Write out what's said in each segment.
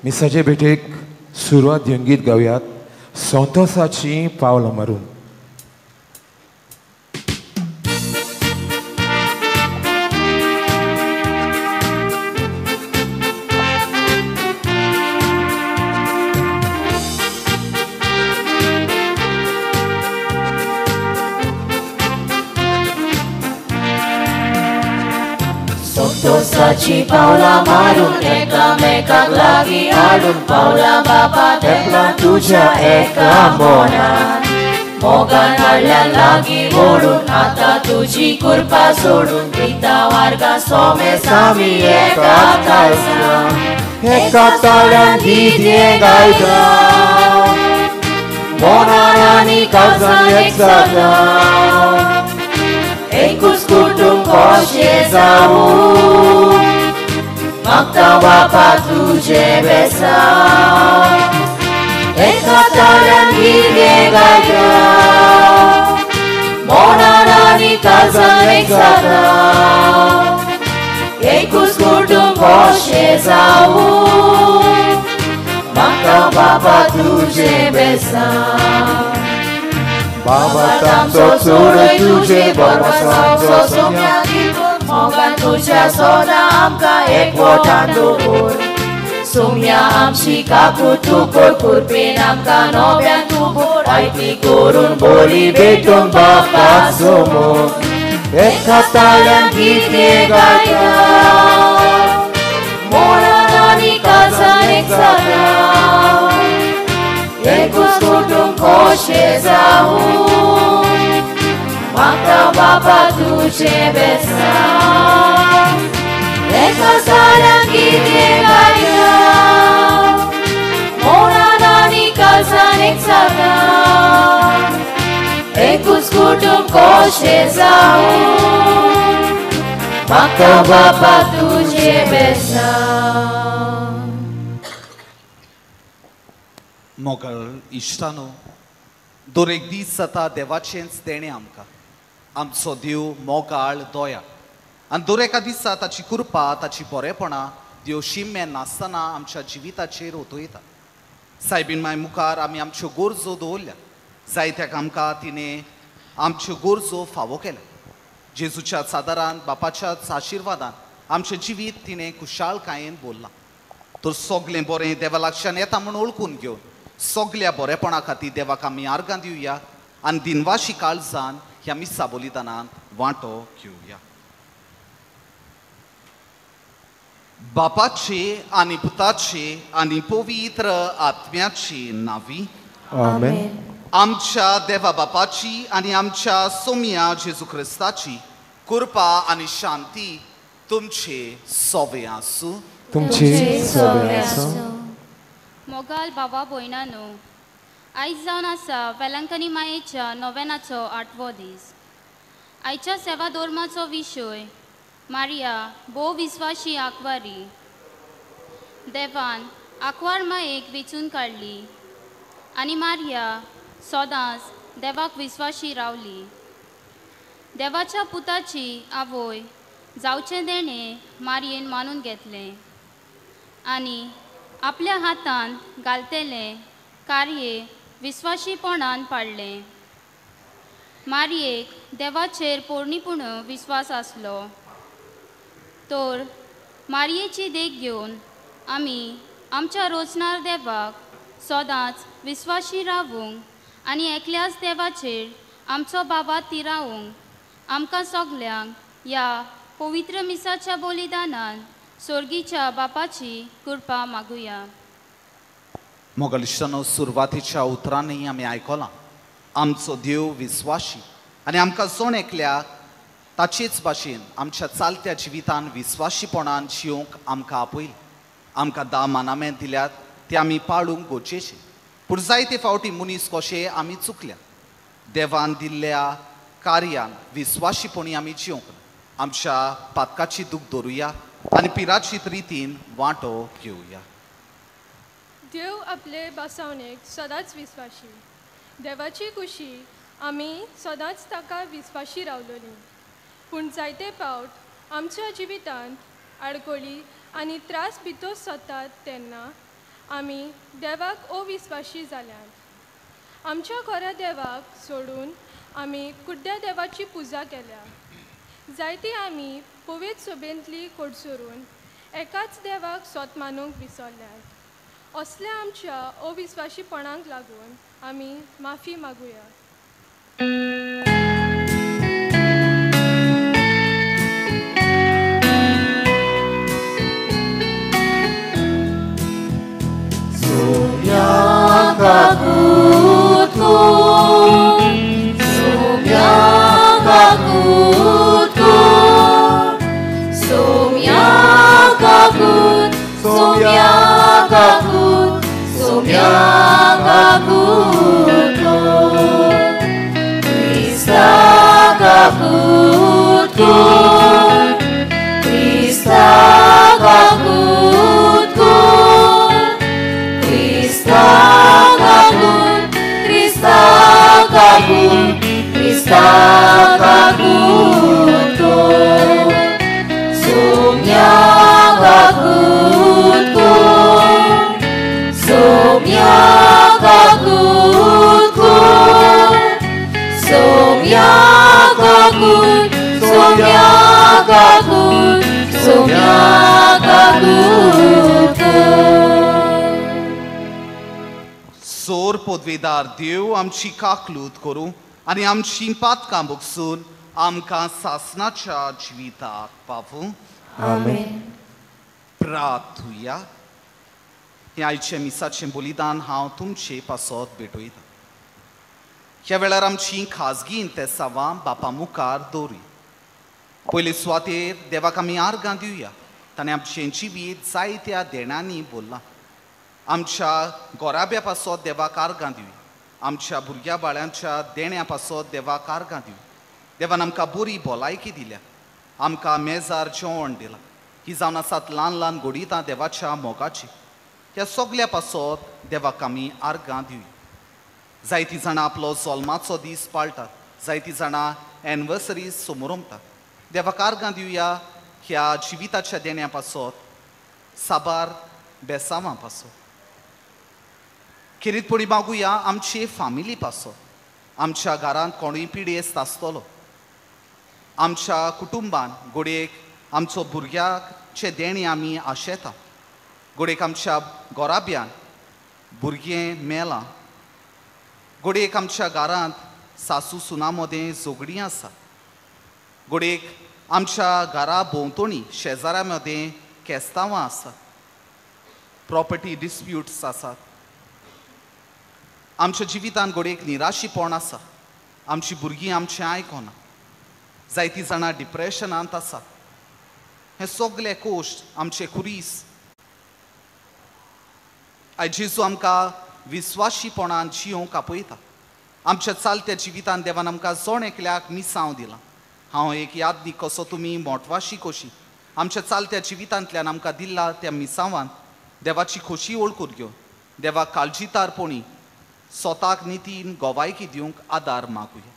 मिसाचे भेटेक सुरवात घेवन गीत गावयात संतोसाची पावलां मारून. संतोसाची पावलां मारून एकामेकाक लागीं हाडून पावलां बापा तेंपलां तुज्या एका मनान मोगान हाडल्या लागीं ओडून आतां तुजी कृपा सोडून दिता वार्गा सोमेसामी एका काळजान एका ताळ्यान गीत हें गायता मनान आनी काळजान एक जाता एकूच कुटुंब कशें जावूं मागता बापा तुजें बेसांव एका ताळ्यान गीत हें गायता मनान आनी काळजान एक जाता एकूच कुटुंब कशें जावूं मागता बापा तुजें बेसांव. बाबा तांचो चोरय तुजे बाबा तांचो सोम्या मोगान तुज्या सोदा आमकां एकवटान दवर सोम्या आमची काकूट तूं कर कृपेन आमकां नव्यान तूं भर आयती करून बोली भेटून बापा समोर एका ताळ्यान गीत हें गायता मनान आनी काळजान एक जाता एकूच कुटुंब कशें जावूं मागता बापा तुजें बेसांव एका ताळ्यान गीत हें गायता मनान आनी काळजान एक जाता एकूच कुटुंब कशें जावूं मागता बापा तुजें बेसांव. मोगल इश्टानो, दर एक दीस जाता देवाचेंच देणें आमकां. आमचो देव मोगाळ दया आनी दर एका दिसा ताची कृपा ताची बरेपणां देव शिमे नासतना आमच्या जिविताचेर ओतयता. सायबीन माय मुखार आमी आमच्यो गरजो दवरल्या, जायत्याक आमकां तिणें आमच्यो गरजो फावो केल्या. जेजूच्या सादारान बापाच्याच आशिर्वादान आमचें जिवीत तिणें खुशालकायेन बोल्लां. तर सगलें बरें देवा लागच्यान येता म्हूण वळखून घेवन सगल्या बरेपणा खातीर देवाक आमी आर्गां दिवया आनी दिनवाशी काळजान ह्या मिसा बलिदानान वांटो घेवया. बापाचे आनी पुताचे आनी पवित्र आत्म्याचे नांवी आमेन. आमच्या देवा बापाची आनी आमच्या सोम्या जेजू क्रिस्ताची कृपा आनी शांती तुमचे सोवे आसूं. तुमचे सोवे आसूं. मोगाल बाबा भयणानो, आयज जावन आसा वेलंकनी मायेच्या नोवेनाचो आठवो दीस. आयच्या सेवा धर्माचो विशय मारिया भोव विस्वाशी आंकवारी. देवान आंकवार मायेक वेंचून काडली आनी मारिया सदांच देवाक विस्वाशी रावली. देवाच्या पुताची आवय जावचें देणें मारयेन मानून घेतलें आनी आपल्या हातांत घालतलें कार्य विस्वाशीपणान पाडलें. मारयेक देवाचेर पोरणीपूण विस्वास आसलो तर मारयेची देख घेवन आमी आमच्या रोजनार देवाक सदांच विस्वाशी रावूंक आनी एकल्याच देवाचेर आमचो बाबा तिरावूंक आमकां सगल्यांक ह्या पवित्र मिसाच्या बलिदानान सोर्गीच्या बापाची कृपा मागुया. मोगल इश्टानो, सुरवातीच्या उतरांनी आमी आयकलां आमचो देव विस्वाशी आनी आमकां जण एकल्याक ताचेच भाशेन आमच्या चालत्या जिवितान विस्वाशीपणान जिवंक आमकां आपयलें. आमकां 10 मानामे दिल्यात ते आमी पाळूंक गरजेचे, पूण जायते फावटी मनीस कशे आमी चुकल्या. देवान दिल्ल्या कार्यान विस्वाशीपणी आमी जिवंक आमच्या पातकाची दूख धरुया आनी पिराचीत रितीन वांटो घेवया. देव आपले बसावणेक सदांच विस्वाशी. देवाची खुशी आमी सदांच ताका विस्वाशी रावलोली, पूण जायते पावट आमच्या जिवितांत आडकोळी आनी त्रास भितर सरतात तेन्ना आमी देवाक अविस्वाशी जाल्यात. आमच्या खऱ्या देवाक सोडून आमी कुड्ड्या देवाची पुजा केल्या. जायती आमी पवित्र सभेंतली कोडसरून एकाच देवाक सोत मानूंक विसरल्यात. असल्या आमच्या अविस्वाशीपणाक लागून आमी माफी मागुया. सोर पदवेदार देव आमची काकलूत करूं आनी आमची पातकां भोगसून आमकां सासनाच्या जिविताक पावूं. आमेन. प्रार्थुया. हें आयचें मिसाचें बलिदान हांव तुमचे पासत भेटयतां. ह्या वेळार आमची खाजगी इंतेसांवां बापा मुखार दवरी. पयले सुवातेर देवाक आमी आर्गां दिवया. ताणें आमचें जिवीत जायत्या देणांनी भरलां. आमच्या गोराब्या पासत देवाक आर्गां दिवया. आमच्या भुरग्या बाळ्यांच्या देण्या पासत देवाक आर्गां दिवया. देवान आमकां बरी भलायकी दिल्या, आमकां मेजार जेवण दिलां. ही जावन आसात ल्हान ल्हान घडितां देवाच्या मोगाची. ह्या सगल्या पासत देवाक आमी आर्गां दिवया. जायतीं जाणां आपलो जल्माचो दीस पाळटात, जायतीं जाणां एनिवर्सरी समोरमतात. देवाक आर्गां दिवया ह्या जिविताच्या देण्या पासत, साबार बेसांवां पासत. खेरीतपणी मागुया आमचे फामिली पासत. आमच्या घरांत कोणूय पिडेस्त आसतलो, आमच्या कुटुंबान घडयेक आमचो भुरग्याचे देणें आमी आशेता, घडयेक आमच्या गोराब्यान भुरगें मेलां, घडयेक आमच्या घरांत सासू सुना मदें झगडीं आसा, घडयेक आमच्या घरा भोंवतणी शेजाऱ्या मदें केस्तांवां आसा, प्रॉपर्टी डिस्प्युट्स आसात. आमच्या जिवितान घडयेक निराशीपण आसा, आमची भुरगीं आमचें आयकना, जायतीं जाणां डिप्रेशनांत आसात. हे सगळे कोश्ट आमचे खुरीस आयज जेजू आमकां विस्वाशीपणान जियोंक आपयता. आमच्या चालत्या जिवितान देवान आमकां जण एकल्याक मिसांव दिलां. हांव एक यादनी कसो तुमी मोटवाशी खोशी आमच्या चालत्या जिवितांतल्यान आमकां दिल्ला त्या मिसांवान देवाची खोशी वळखून घेवन देवाक काळजीदारपणी स्वताक नितीन गोवायकी दिवंक आदार मागुया.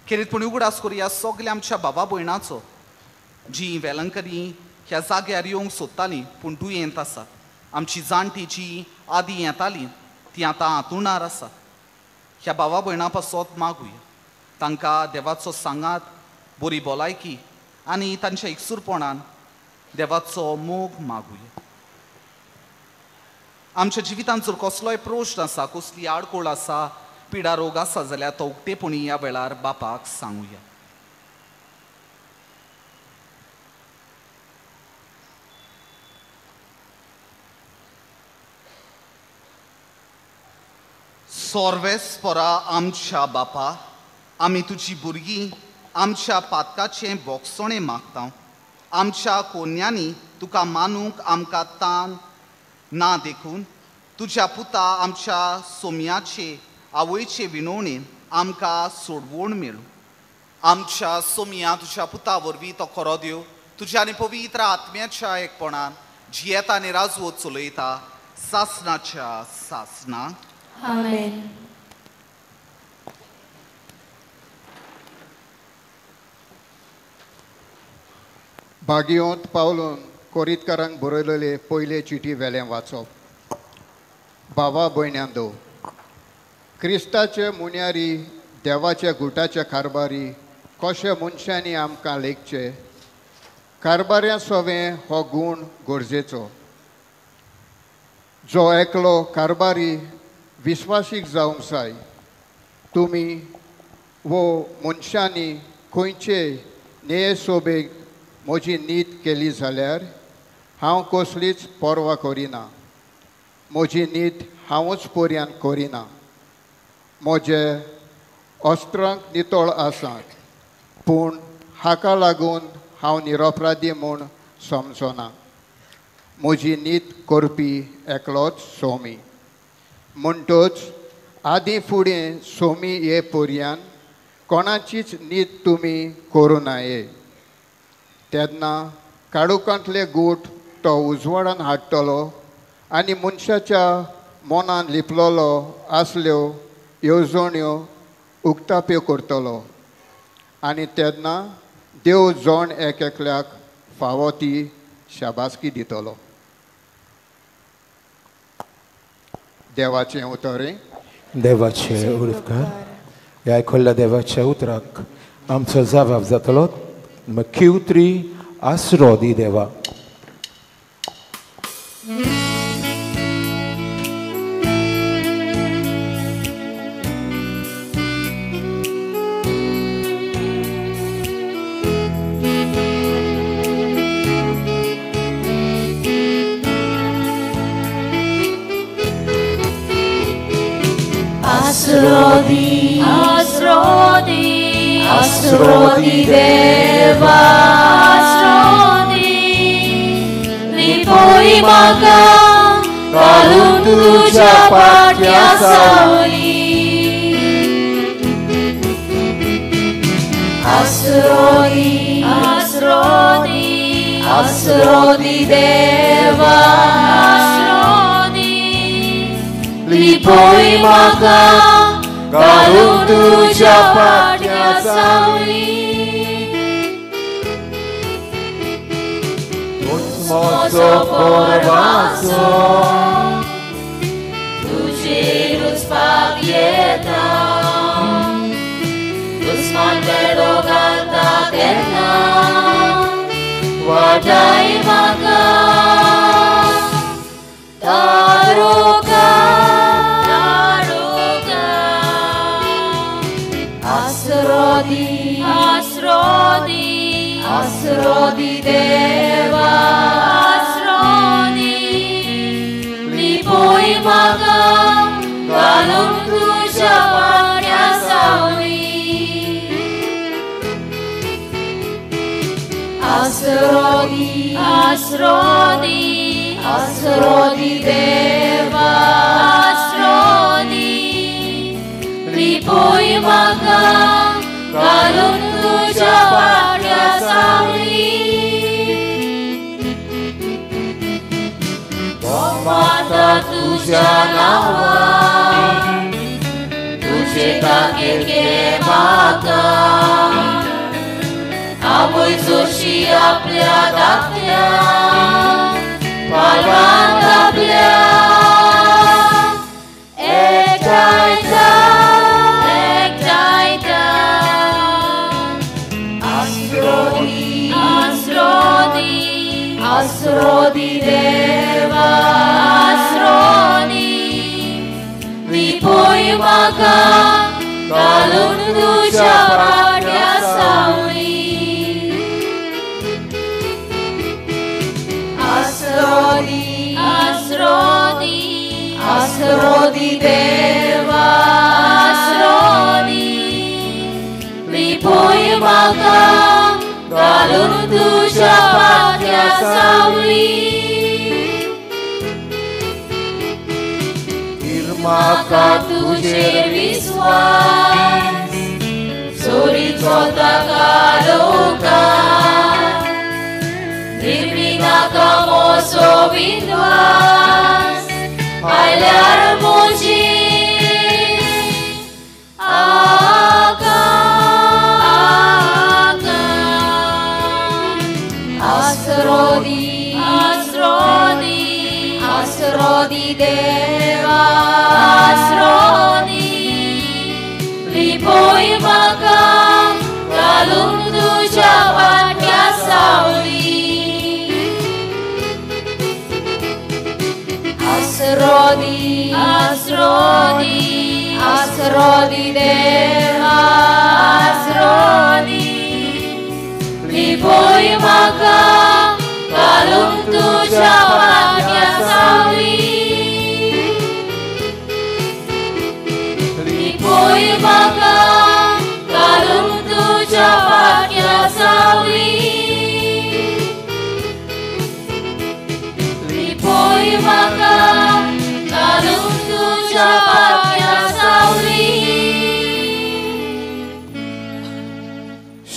खेरीतपणी उगडास करुया सगल्या आमच्या बाबा भयणाचो जी वेलंकरी ह्या जाग्यार येवंक सोदतालीं पूण दुयेंत आसात. आमची जाणटी जी आदी येताली ती आतां हांतुणार आसा. ह्या बाबा भयणां पासत मागुया तांकां देवाचो सांगात, बरी भलायकी आनी तांच्या एकसूरपणान देवाचो मोग मागुया. आमच्या जिवितांत जर कसलोय प्रश्न आसा, कसली आडखळ आसा, पिडा रोग आसा जाल्यार तो उक्तेपणी ह्या वेळार बापाक सांगुया. सोर्वेस्परा आमच्या बापा, आमी तुजी भुरगीं आमच्या पातकाचें बोगसणें मागता. आमच्या कोन्यांनी तुका मानूंक आमकां तान ना देखून तुज्या पुता आमच्या सोम्याचे आवयचे विनवणेन आमकां सोडवण मेळूं. आमच्या सोम्या तुज्या पुता वरवीं तो खरो देव तुज्या आनी पवित्र आत्म्याच्या एकपणान जियेता आनी राजवत चलयता सासनाच्या सासना. आमेन. भाग्यवंत पावलून कोरीतकारांक बरयलेले पयले चिटी वेलें वाचप. बाबा भयण्यांदो, क्रिस्ताचे मुन्यारी देवाच्या गुटाचे कारभारी कशे मनशांनी आमकां लेखचे कारभाऱ्यां सवें हो गूण गरजेचो. जो एकलो कारभारी विस्वासीक जावंक जाय. तुमी वो मनशांनी खंयचे न्याय सोबेक म्हजी नीत केली जाल्यार हांव कसलीच पर्वा करिना. म्हजी नीत हांवूच पर्यान करिना. म्हजे अस्त्रांक नितळ आसात, पूण हाका लागून हांव निरपराधी म्हूण समजना. म्हजी नीत करपी एकलोच सोमी. म्हणटच आदीं फुडें सोमी हे पर्यान कोणाचीच नीत तुमी करूं नये. तेन्ना काळोखांतले गूट तो उजवाडान हाडटलो आनी मनशाच्या मनान लिपलेलो आसल्यो येवजण्यो उक्ताप्यो करतलो आनी तेन्ना देव जण एक एकल्याक फावो ती शाबासकी दितलो. देवाचें उतर. देवाचे उपकार. ह्या आयकल्ल्या देवाच्या उतराक आमचो जबाब जातलो. मख्खी उतरी आसरो दी देवा. Asrodi, Asrodi, Asrodi Deva, Asrodi, Lipoi maka kalun tuja patya sauli. Asrodi, Asrodi, Asrodi Deva, Asrodi, Lipoi maka घालून तुझ्या पाट्या सावली. तूंच म्हजो पर्वाचो, तुजेर उचपाक येता. दुस्मान पेडो घालता तेन्ना वाटाय म्हाका. तारोका Asrodi, Asrodi, Asrodi Deva, Asrodi, Lipoi maka घालून तुझ्या पाट्या सावली. Asrodi, Asrodi, Asrodi Deva, Asrodi, Lipoi म्हाका घालून तुझ्या पाट्या सावली. माता तुझ्या नांवान तुझे तागेर घे म्हाका. आवय जोशी आपल्या धाकट्या पालवान आपल्या एकठांयता. Asrodi, Asrodi Deva, Asrodi, Lipoi म्हाका घालून तुझ्या पाट्या सावली. Asrodi, Asrodi, Asrodi Deva, Asrodi, Lipoi म्हाका घालून तुझ्या पाट्या सावली. म्हाका तुजेर विस्वास, सोरीचो ताका लोकां, निर्मी नाका मोसो विंद्वास, आयल्यार म्हजी आका. Asrodi, आसरो दी देवा आसरो दी लिपोय म्हाका घालून तुज्या वाट्या सावली आसरो दी आसरो दी आसरो दी देवा आसरो दी लिपोय म्हाका घालून तुज्या वाट्या सावली लिपोय म्हाका घालून तुज्या वाट्या सावली लिपोय म्हाका घालून तुज्या वाट्या सावली.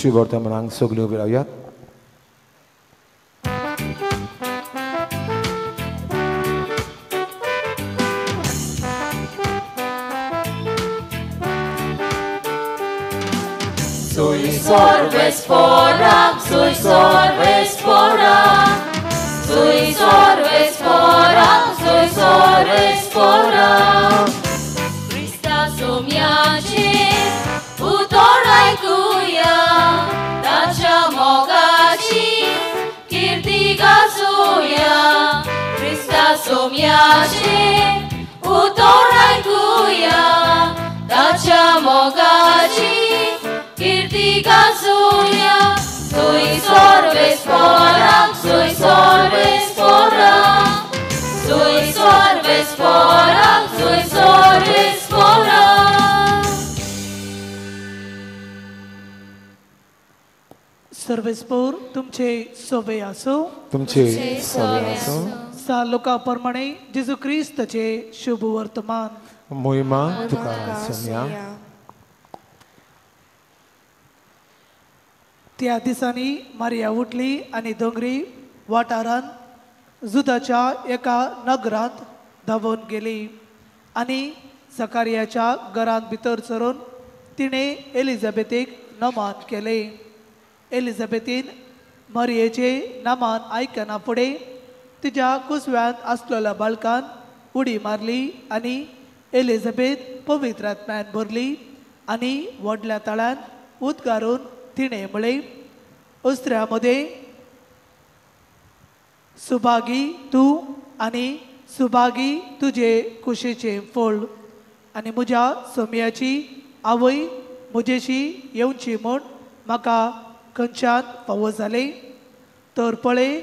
शुभवर्तमानांक सगळीं उबी रावयात. Sui sorbes poram, sui sorbes poram, sui sorbes poram, sui sorbes poram. Krista somiache utor aikuya, tacha mogachi kirti gazuya. Krista somiache utor aikuya, tacha mogachi kirti gazuya. Sui sorbes poram, sui sorbes poram, sui sorbes poram, sui sorbes poram. सर्वेस्पोर तुमचे सोबे आसो. तुमचे सोबे आसो. सा लोका प्रमाणे जेजू क्रिस्ताचे शुभ वर्तमान. मोहिमा तुका सोम्या. त्या दिसांनी मारिया उठली आनी दोंगरी वाठारांत जुदाच्या एका नगरांत धांवून गेली आनी सकारियाच्या घरांत भितर सरून तिणें एलिझाबेथीक नमान केलें. एलिझाबेथीन मारियेचें नामान आयकना फुडें तिच्या कुसव्यांत आसलेल्या बाळकान उडी मारली आनी एलिझाबेथ पवित्र आत्म्यान भरली आनी व्हडल्या ताळ्यान उद्गारून तिणें म्हळें, अस्त्र्या मदें सुभागी तूं आनी सुभागी तुजे कुशीचें फळ आनी म्हज्या सोम्याची आवय म्हजेशी येवची म्हूण म्हाका खंयच्यान फावो जालें. तर पळय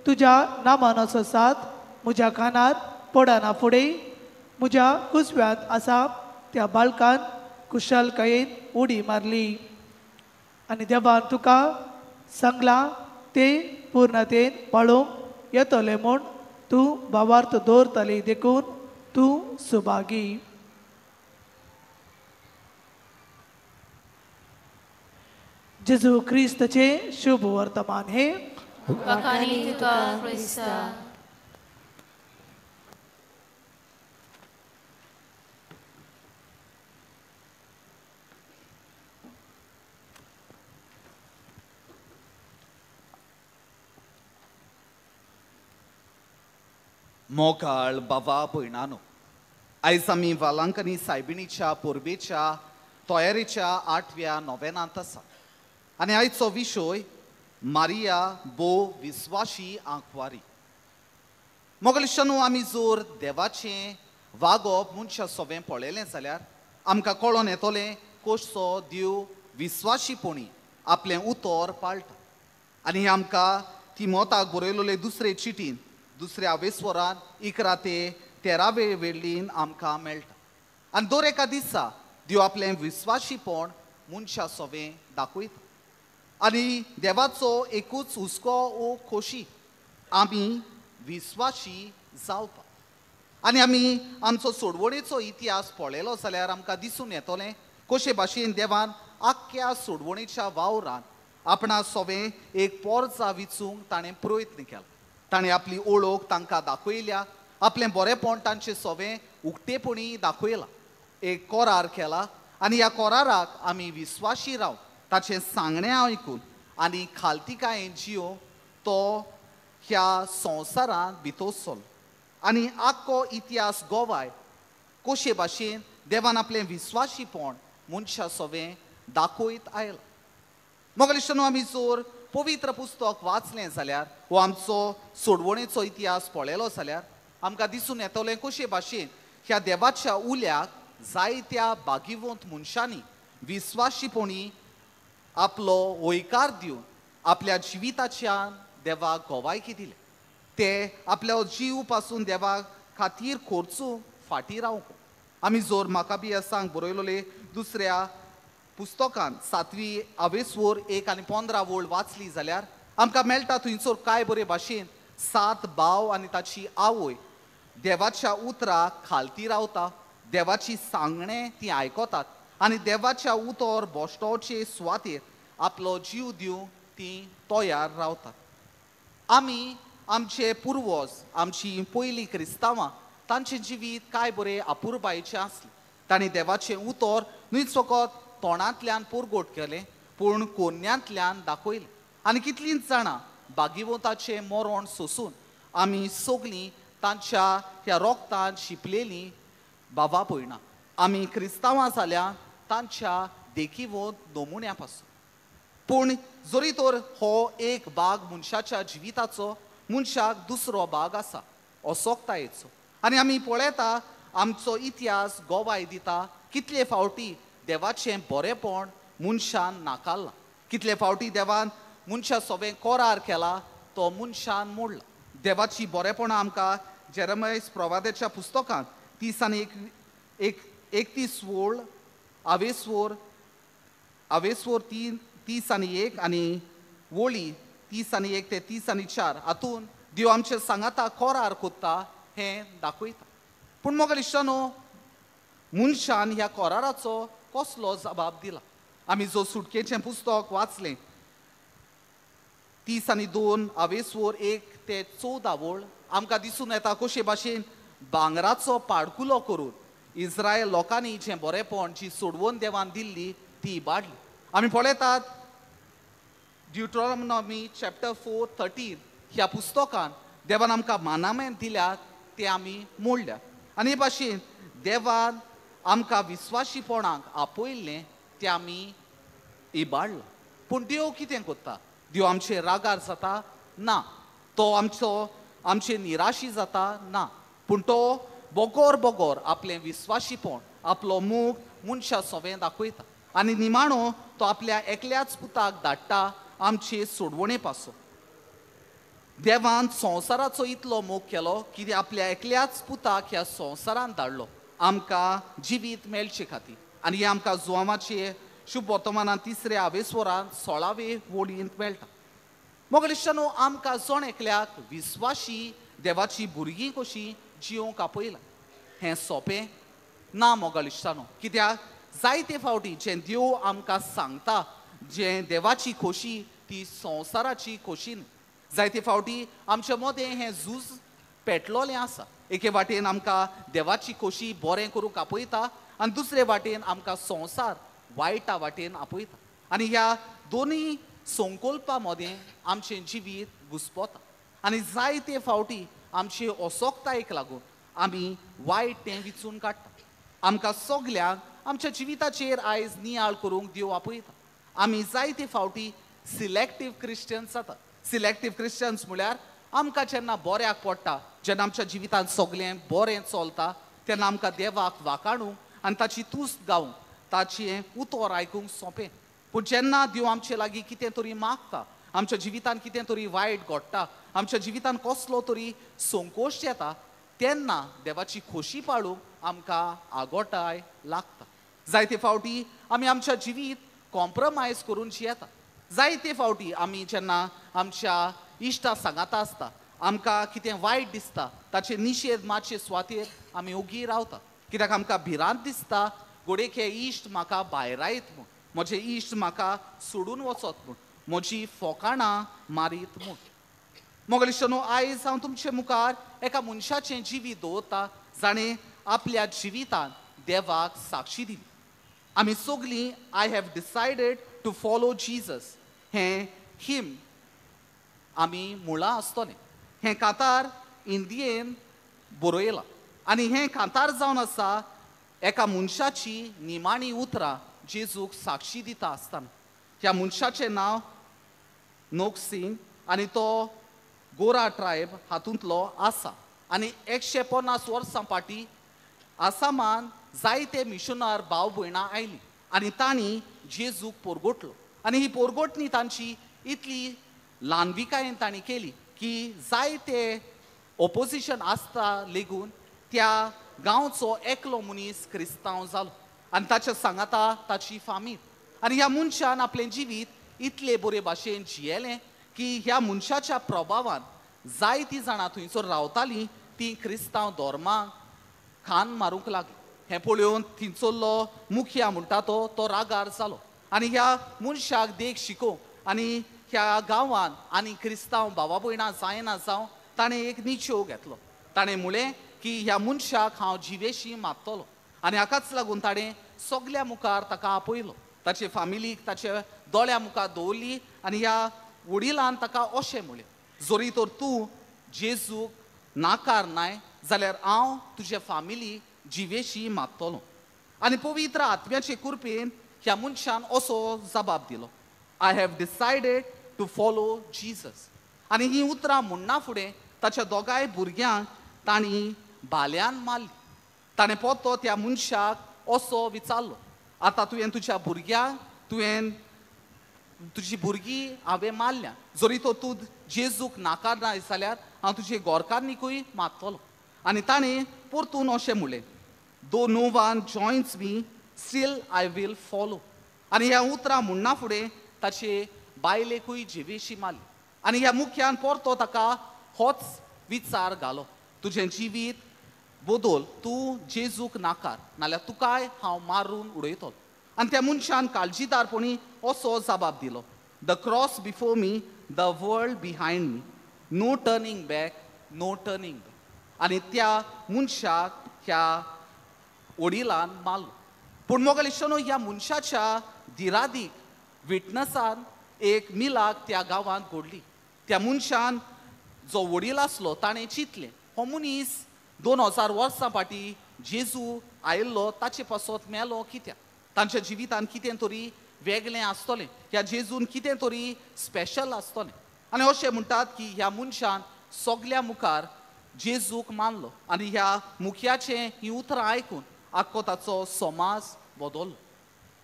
तुज्या नामानाचो साथ म्हज्या कानार पडना फुडें म्हज्या कुसव्यांत आसा त्या बाळकान कुशलकायेन उडी मारली आनी देवान तुका सांगलां तें पूर्णतेन पाळोवंक येतलें म्हूण तूं भावार्थ दवरतली देखून तूं सुभागी. जेजू क्रिस्ताचें शुभ वर्तमान हें. मोगाळ बाबा भयणानो, आयज आमी वालांकनी सायबिणीच्या परबेच्या तयारेच्या 8व्या नोवेनांत आसा आनी आयचो विशय मारिया बो विस्वाशी आंकवारी. मोगलिशानू, आमी जर देवाचें वागप मनशा सोवें पळयलें जाल्यार आमकां कळोन येतलें कसो देव विस्वाशीपणी आपलें उतर पाळटा. आनी आमकां तिमोताक बरयलेले दुसरे चिटीन दुसऱ्या वेस्वरान 11 ते 13 वेळीन आमकां मेळटा. आनी दर एका दिसा देव आपलें विस्वाशीपण मनशा सोवें दाखयता आनी देवाचो एकूच हुस्को ओ खोशी आमी विस्वाशी जावपाक. आनी आमी आमचो सोडवणेचो इतिहास पळयलो जाल्यार आमकां दिसून येतलें कशे भाशेन देवान आख्ख्या सोडवणेच्या वावरान आपणा सोवें एक पोरचा विचूंक ताणें प्रयत्न केलो. ताणें आपली ओळख तांकां दाखयल्या, आपलें बरेंपण तांचें सोवें उक्तेपणी दाखयलां, एक करार केला आनी ह्या कराराक आमी विस्वाशी राव ताचें सांगणें आयकून आनी खालतिकायेन जियो तो ह्या संवसारांत भितर सरलो. आनी आख्खो इतिहास गोवाय कशे भाशेन देवान आपलें विस्वाशीपण मनशा सोवें दाखयत आयला. मोगाळ इश्टांनो, आमी जर पवित्र पुस्तक वाचलें जाल्यार वो आमचो सोडवणेचो इतिहास पळयलो जाल्यार आमकां दिसून येतलें कशे भाशेन ह्या देवाच्या उल्याक जायत्या भागिवंत मनशांनी विस्वाशीपणी आपलो हयकार दिवन आपल्या जिविताच्यान देवाक गोवायकी दिले. ते आपल्या जीव पासून देवा खातीर खर्चूंक फाटीं रावंक. आमी जोर म्हाका बी असांक बरयलोले दुसऱ्या पुस्तकान 7वी आवेसवर 1 आनी 15 वळ वाचली जाल्यार आमकां मेळटा थंयसर काय बरे भाशेन 7 भाव आनी ताची आवय देवाच्या उतराक खालती रावता, देवाची सांगणें ती आयकतात आनी देवाच्या उतर बोश्टोचे सुवातेर आपलो जीव दिवंक ती तयार रावतात. आमी आमचे पुर्वज, आमची पयलीं क्रिस्तांवां, तांचें जिवीत काय बरें अपुरबायेचें आसलें. तांणी देवाचें उतर न्हय फकत तोंडांतल्यान पुरगोट केलें पूण कोन्यांतल्यान दाखयलें. आनी कितलींच जाणां भागिवंताचें मरण सोसून आमी सगलीं तांच्या ह्या रोगतान शिंपलेलीं बाबा पयना. आमी क्रिस्तांवां जाल्या तांच्या देखीवंत नमुन्या पासून. पूण जरी तर हो एक भाग मनशाच्या जिविताचो, मनशाक दुसरो भाग आसा असोकतायेचो. आनी आमी पळयता आमचो इतिहास गोवाय दिता कितले फावटी देवाचें बरेंपण मनशान नाकारलां, कितले फावटी देवान मनशा सोवें करार केला तो मनशान मोडला. देवाची बरेंपणां आमकां जेरमयस प्रवादाच्या पुस्तकांत 30 आनी 31 वळ आवेसवर 30 आनी 1 आनी वळी 30 आनी 1 ते 30 आनी 4 हातून देव आमचे सांगाता करार कोत्ता हें दाखयता. पूण मोगाळ इश्टांनो, मनशान ह्या कराराचो कसलो जबाब दिला? आमी जो सुटकेचें पुस्तक वाचलें 30 आनी 2 आवेसवर 1 ते 14 वळ आमकां दिसून येता कशे भाशेन भांगराचो पाडकुलो करून इस्रायल लोकांनी जें बरेंपण जी सोडवण देवान दिल्ली ती इबाडली. आमी पळयतात ड्युट्रोनॉमी चॅप्टर 4:13 ह्या पुस्तकान देवान आमकां मानामेन दिल्यात ते आमी मोडल्यात. आनी हे भाशेन देवान आमकां विस्वाशीपणाक आपयल्लें तें आमी इबाडलां. पूण देव कितें करता? देव आमचे रागार जाता ना, तो आमचे निराशी जाता ना, पूण तो बोगोर बोगोर आपलें विस्वाशीपण, आपलो मोग मनशा सोवें दाखयता. आनी निमाणो तो आपल्या एकल्याच पुताक धाडटा आमचे सोडवणे पासून. देवान संवसाराचो इतलो मोग केलो की आपल्या एकल्याच पुताक ह्या संवसारान धाडलो आमकां जिवीत मेळचे खातीर. आनी हें आमकां जुवामाचे शुभ वर्तमानान 3 आवेसवरान 16वे वळींत मेळटा. मोगाळ इश्टांनो, आमकां जण एकल्याक विस्वाशी देवाची भुरगीं कशीं जिवंक आपयलां. हें सोंपें ना मोगाळ इश्टांनो, कित्याक जायते फावटी जें देव आमकां सांगता, जें देवाची खोशी ती संवसाराची खोशी न्हय. जायते फावटी आमच्या मदें हें झूज पेटलोलें आसा. एके वाटेन आमकां देवाची खोशी बरें करूंक आपयता आनी दुसरे वाटेन आमकां संवसार वायटा वाटेन आपयता. आनी ह्या दोनूय संकल्पा मदें आमचें जिवीत घुस्पता. आनी जायते फावटी आमचे असोकतायेक लागून आमी वायट तें विचून काडटा. आमकां सगल्यांक आमच्या जिविताचेर आयज नियाळ करूंक देव आपयता. आमी जायते फावटी सिलेक्टीव क्रिश्चन्स जातात. सिलेक्टीव क्रिश्चन्स म्हळ्यार आमकां जेन्ना बऱ्याक पडटा, जेन्ना आमच्या जिवितांत सगळें बरें चलता तेन्ना आमकां देवाक वाखाणूंक आनी ताची तुस्त गावंक, ताचें उतर आयकूंक सोंपें. पूण जेन्ना देव आमचे लागीं कितें तरी मागता, आमच्या जिवितांत कितें तरी वायट घडटा, आमच्या जिवितांत कसलो तरी संकोश येता, तेन्ना देवाची खोशी पाळूंक आमकां आगोटाय लागता. जायते फावटी आमी आमच्या जिवीत कॉम्प्रोमायज करून जियेता. जायते फावटी आमी जेन्ना आमच्या इश्टा सांगाता आसता, आमकां कितें वायट दिसता ताचे निशेध मातशे सुवातेर आमी ओगी रावता, कित्याक आमकां भिरांत दिसता घडयेक हे इश्ट म्हाका भायरायत म्हूण, म्हजे इश्ट म्हाका सोडून वचत म्हूण, म्हजी फोकाणां मारीत म्हूण. मोगाळ इश्टांनो, आयज हांव तुमचे मुखार एका मनशाचें जिवीत दवरता जाणें आपल्या जिवितान देवाक साक्षी दिली. आमी सगलीं I have decided to follow Jesus हें हिम आमी मुळां आसतलें. हें कातार इंडियेन बरयलां आनी हें कांतार जावन आसा एका मनशाची निमाणी उतरां जेजूक साक्षी दिता आसतना. ह्या मनशाचें नांव नोक सिंग आनी तो गोरा ट्रायब हातूंतलो आसा आनी 150 वर्सां फाटीं आसामान जायते मिशनर भाव भयणां आयलीं आनी तांणी जेजूक पोरगोटलो आनी ही पोरगोटणी तांची इतली ल्हानविकायेन तांणी केली की जायते ओपोजिशन आसता लेगून त्या गांवचो एकलो मनीस क्रिस्तांव जालो आनी ताच्या सांगाता ताची फामील. आनी ह्या मनशान आपलें जिवीत इतले बरे भाशेन जियेलें की ह्या मनशाच्या प्रभावान जायतीं जाणां थंयसर रावतालीं तीं क्रिस्तांव धर्माक खान मारूंक लागली. हें पळोवन थिंचोल्लो मुखिया म्हणटा तो रागार जालो आनी ह्या मनशाक देख शिकोवंक आनी ह्या गांवान आनी क्रिस्तांव भावा भयणां जायना जावं ताणें एक निचेव घेतलो. ताणें म्हणलें की ह्या मनशाक हांव जिवेशी मारतलो आनी हाकाच लागून ताणें सगल्या मुखार ताका आपयलो, ताचे फामिलीक ताच्या दोळ्या मुखार दवरली आनी ह्या वडिलान ताका अशें म्हणलें, जरी तर तूं जेजूक नाकार नाय जाल्यार हांव तुजे फामिली जिवेशी मारतलो. आनी पवित्र आत्म्याचे कृपेन ह्या मनशान असो जबाब दिलो, I have decided to follow Jesus. आनी ही उतरां म्हणना फुडें ताच्या दोगांय भुरग्यांक तांणी भाल्यान मारली. ताणें पोतो त्या मनशाक असो विचारलो, आतां तुवें तुज्या भुरग्यांक तुवें तुजी भुरगीं हांवें मारल्या, जरी तो तूं जेजूक नाकारना जाल्यार हांव तुजे गोरकारनिकूय मारतलो. आनी ताणें परतून अशें म्हणलें, though no one joins me still I will follow. आनी ह्या उतरां म्हणना फुडें ताचे बायलेकूय जिवेशी मारली आनी ह्या मुख्यान परतो ताका होच विचार घालो, तुजें जिवीत बदल, तूं जेजूक नाकार नाल्यार तुकाय हांव मारून उडयतलो. आनी त्या मनशान काळजीदारपणी असो जबाब दिलो, the cross before me, the world behind me, no turning back, no turning back. आनी त्या मनशाक ह्या वडिलान मारलो. पूण मोगल ह्या मनशाच्या दिरादीक विटनसान एक मिलाक त्या गांवांत घडली. त्या मनशान जो वडील आसलो ताणें चिंतलें, हो मनीस 2000 वर्सां फाटीं जेजू आयिल्लो ताचे पासत मेलो कित्याक, तांच्या जिवितान कितें तरी वेगळें आसतलें, ह्या जेजून कितें तरी स्पेशल आसतलें. आनी अशें म्हणटात की ह्या मनशान सगल्या मुखार जेजूक मानलो आनी ह्या मुखियाचें हीं उतरां आयकून आख्खो ताचो समाज बदललो.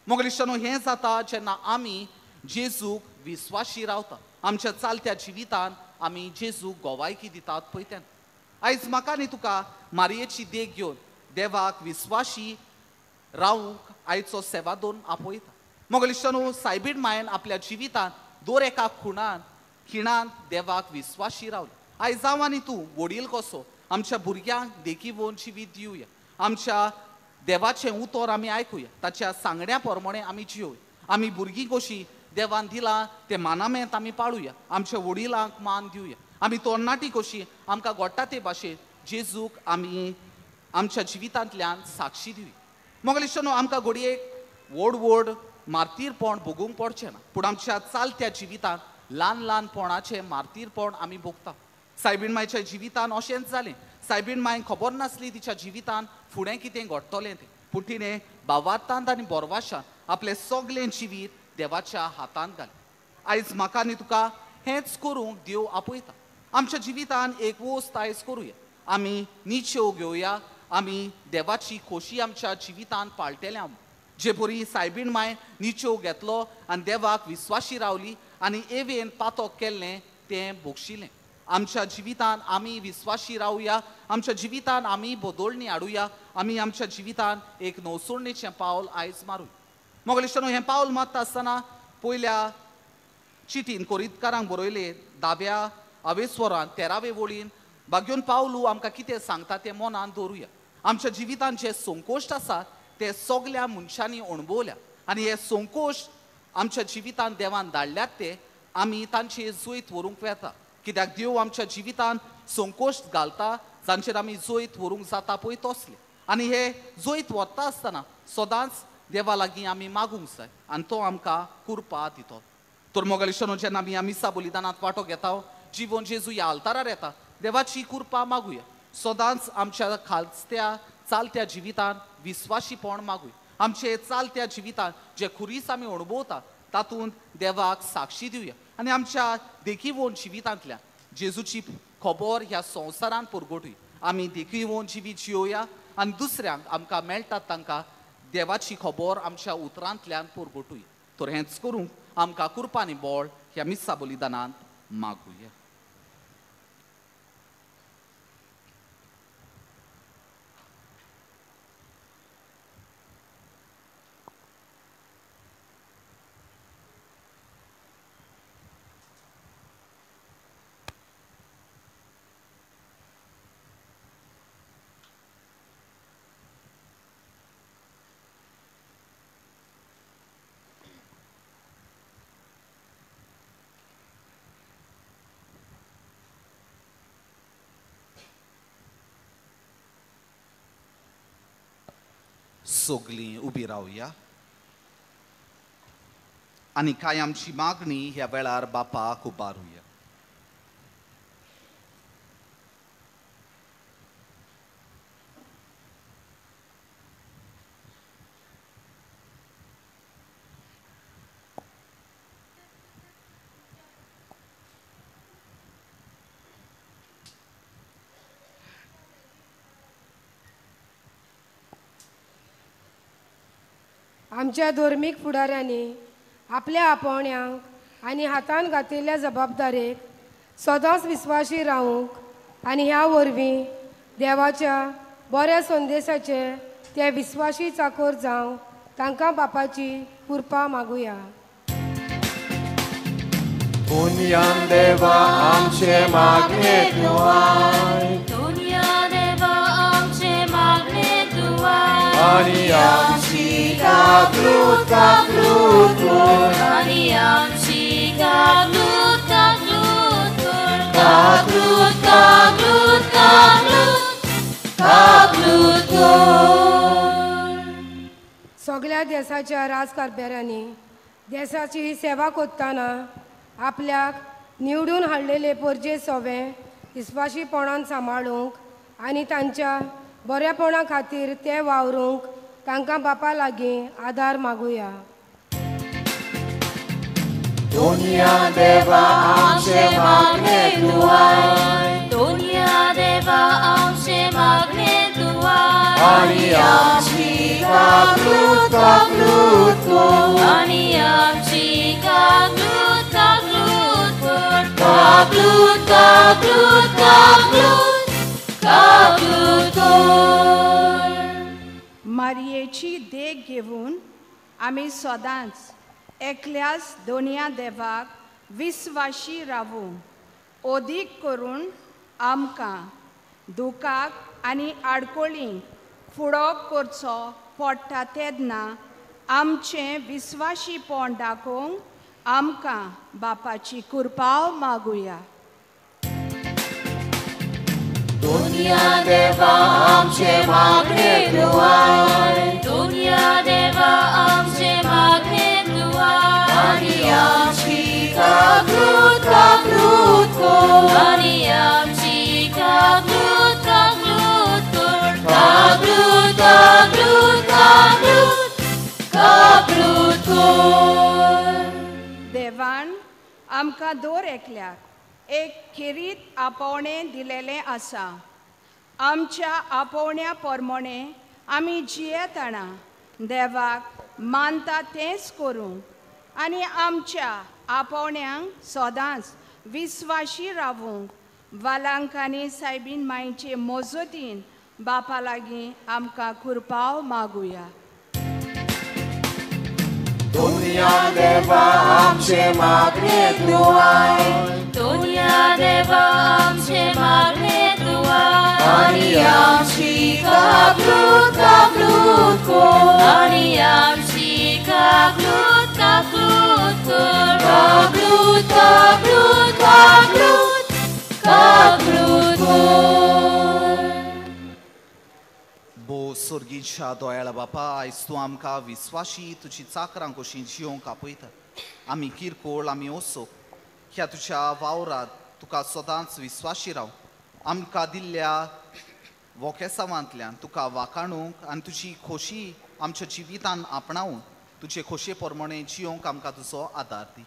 मोगलिश्टानो, हें जाता जेन्ना आमी जेजूक विस्वाशी रावता, आमच्या चालत्या जिवितान आमी जेजूक गोवायकी दितात पळय तेन्ना. आयज म्हाका न्ही तुका मारयेची देख घेवन देवाक विस्वाशी रावूंक आयचो सेवा दोन आपयता. मोगलिश्टानो, सायबीण मायन आपल्या जिवितान दर एका खुणान खिणान देवाक विस्वाशी रावली. आयज जावं आनी तूं वडील कसो आमच्या भुरग्यांक देखी वोन जिवीत दिवया, आमच्या देवाचें उतर आमी आयकुया, ताच्या सांगण्या प्रमाणे आमी जियोया, आमी भुरगीं कशीं देवान दिलां तें मानामेंत आमी पाळुया, आमच्या वडिलांक मान दिवया, आमी तरणाटी कशी आमकां घडटा ते भाशेन जेजूक आमी आमच्या जिवितांतल्यान साक्षी दिवया. मोगलिश्टानो, आमकां घडयेक व्हड व्हड मार्तीरपण भोगूंक पडचें ना, पूण आमच्या चालत्या जिवितांत ल्हान ल्हानपणाचें मार्तीरपण आमी भोगता. सायबीण मायच्या जिवितान अशेंच जालें. सायबीण मायक खबर नासली तिच्या जिवितान फुडें कितें घडटलें तें, पूण तिणें भावार्थांत आनी बोरवाशान आपलें सगलें जिवीत देवाच्या हातांत घालें. आयज म्हाका आनी तुका हेंच करूंक देव आपयता. आमच्या जिवितान एक वस्त आयज करुया, आमी निचेव घेवया, आमी देवाची खोशी आमच्या जिवितान पाळटेले. आमी जे परी सायबीण माय निचेव घेतलो आनी देवाक विस्वाशी रावली आनी एवेन पातक केल्लें तें भोगशिलें. आमच्या जिवितान आमी विस्वाशी रावया, आमच्या जिवितान आमी बदलणी हाडुया, आमी आमच्या जिवितान एक नवसोडणेचें पावल आयज मारुया. मोगलिश्टानो, हें पावल मारता आसतना पयल्या चिटीन कोरितकारांक बरयलें 10व्या आवेस्वरान 13वे वळीन भाग्योन पावलू आमकां कितें सांगता तें मनान दवरुया. आमच्या जिवितान जे संकोश्ट आसा ते सगल्या मनशांनी अणभवल्या आनी हे संकोश्ट आमच्या जिवितान देवान धाडल्यात ते आमी तांचे जैत व्हरूंक वेता. कित्याक देव आमच्या जिवितान संकोश्ट घालता जांचेर आमी जैत व्हरूंक जाता पळय तसले, आनी हे जैत व्हरता आसतना सदांच देवा लागीं आमी मागूंक जाय आनी तो आमकां कृपा दितो. तर मोगलिश्टानो, जेन्ना आमी ह्या मिसा बलिदानांत वांटो घेता, जिवन जेजू ह्या आल्तारार येता, देवाची कृपा मागुया. सदांच आमच्या खालत्या चालत्या जिवितान विस्वाशीपण मागूया. आमचे चालत्या जिवितान जे खुरीस आमी अणभवता तातूंत देवाक साक्षी दिवया आनी आमच्या देखीवोन जिवितांतल्या जेजूची खबर ह्या संवसारान पुरगोटूय. आमी देखीवोन जिवीत जियोया आनी दुसऱ्यांक आमकां मेळटात तांकां देवाची खबर आमच्या उतरांतल्यान पुरगोटूय. तर हेंच करूंक आमकां कृपा आनी बळ ह्या मिस्सा बलिदानांत मागुया. सगळीं उबी रावया आनी कांय आमची मागणी ह्या वेळार बापाक उबारुया. आमच्या धर्मीक फुडाऱ्यांनी आपल्या आपोवण्यांक आनी हातान घातिल्ल्या जबाबदारेक सदांच विस्वाशी रावूंक आनी ह्या वरवीं देवाच्या बऱ्या संदेशाचे ते विस्वाशी चाकोर जावंक तांकां बापाची कृपा मागुया. पुण्यान देवा आमचे मागणे तुवाय, पुण्यान देवा आमचे मागणे तुवाय, आनी आमची काकलूत काकलूत कर, आनी आमची काकलूत काकलूत कर, काकलूत काकलूत काकलूत काकलूत कर. सगळ्या देसाच्या राजकारभाऱ्यांनी देसाची सेवा करतना आपल्याक निवडून हाडलेले परजे सोवे विस्वाशीपणान सांबाळूंक आनी तांच्या बऱ्यापणा खातीर ते वावरूंक तांकां बापा लागीं आदार मागुया. दुनिया देवा आमचे मागणे तुवाय, दुनिया देवा आमचे मागणे तुवाय, आनी आमची काकलूत काकलूत कर, आनी आमची काकलूत काकलूत कर, काकलूत काकलूत काकलूत काकलूत कर. मारयेची देख घेवन आमी सदांच एकल्याच दोनया देवाक विस्वाशी रावूं, ओदीक करून आमकां दुखाक आनी आडकोळींक फुडो करचो पडटा तेन्ना आमचें विस्वाशीपण दाखोवंक आमकां बापाची कृपा मागुया. दुनिया देवा आमचे मागणे तुवाय, दुनिया देवा आमचे मागणे तुवाय, आनी आमची काकलूत काकलूत कर, आनी आमची काकलूत काकलूत कर, काकलूत काकलूत काकलूत काकलूत कर. देवान आमकां दर एकल्याक एक खेरीत आपोवणें दिलेलें आसा. आमच्या आपोवण्या प्रमाणे आमी जियेतना देवाक मानता तेंच करूंक आनी आमच्या आपोवण्यांक सदांच विस्वाशी रावूंक वालांकांनी सायबीन मांयचे मजतीन बापा लागीं आमकां कृपा मागुया. दुनिया देवा आमचे मागणे तुवाय, दुनिया देवा आमचे मागणे तुवाय, आनी आमची काकलूत काकलूत कर, आनी आमची काकलूत काकलूत कर, काकलूत काकलूत काकलूत काकलूत कर. भो सोर्गीच्या दोयाळा बापा, आयज तूं आमकां विस्वाशी तुजी चाकरां कशी जियोंक आपयता. आमी किरकोळ आमी ओसो ह्या तुज्या वावरांत तुका सदांच विस्वाशी राव. आमकां दिल्ल्या वोकेसावांतल्यान तुका वाखाणूंक आनी तुजी खोशी आमच्या जिवितान आपणावून तुजे खोशये प्रमाणे जियोंक आमकां तुजो आदार दी.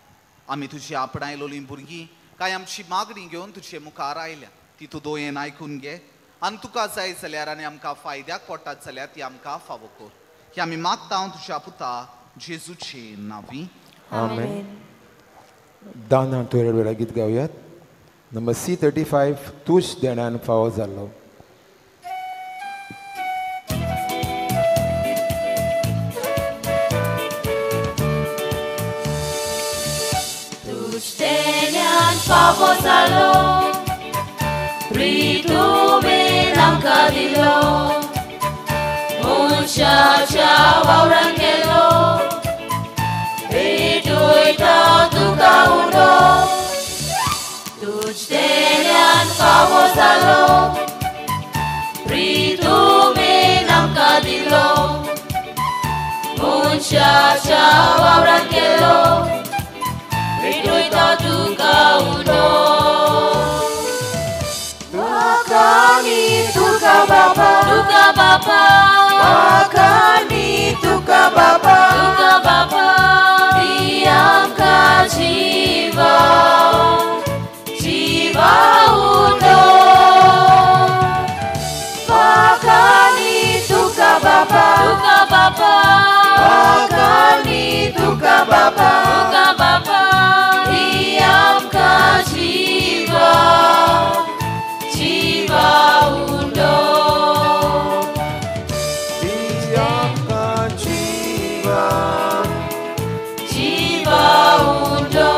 आमी तुजी आपणायलोलीं भुरगीं कांय आमची मागणी घेवन तुजे मुखार आयल्या ती तूं दोयेन आयकून घे आनी तुका जाय जाल्यार आनी आमकां फायद्याक पडटात जाल्यार ती आमकां फावो कर. ही आमी मागता तुज्या पुता जेजूचे नांवी. आमेन. दानां तुवें वेळा गीत गावयात. नंबर C35 तूच देण्यान फावो जाल्लो. तूच देण्यान फावो जालो, प्रितुमेन आमकां दिलो, मनशाच्या वावरान गेलो, भेटयता तुका उंडो. तूच देण्यान फावो जालो, प्रितुमेन आमकां दिलो, मनशाच्या वावरान गेलो, भेटयता तुका उंडो. Wakani tuka bapa, tuka bapa, wakani tuka bapa, tuka bapa, diamka jiwa, jiwa undo. Wakani tuka bapa, tuka bapa, wakani tuka bapa, tuka bapa, diamka jiwa, jiwa undo. Diamka jiwa, jiwa undo.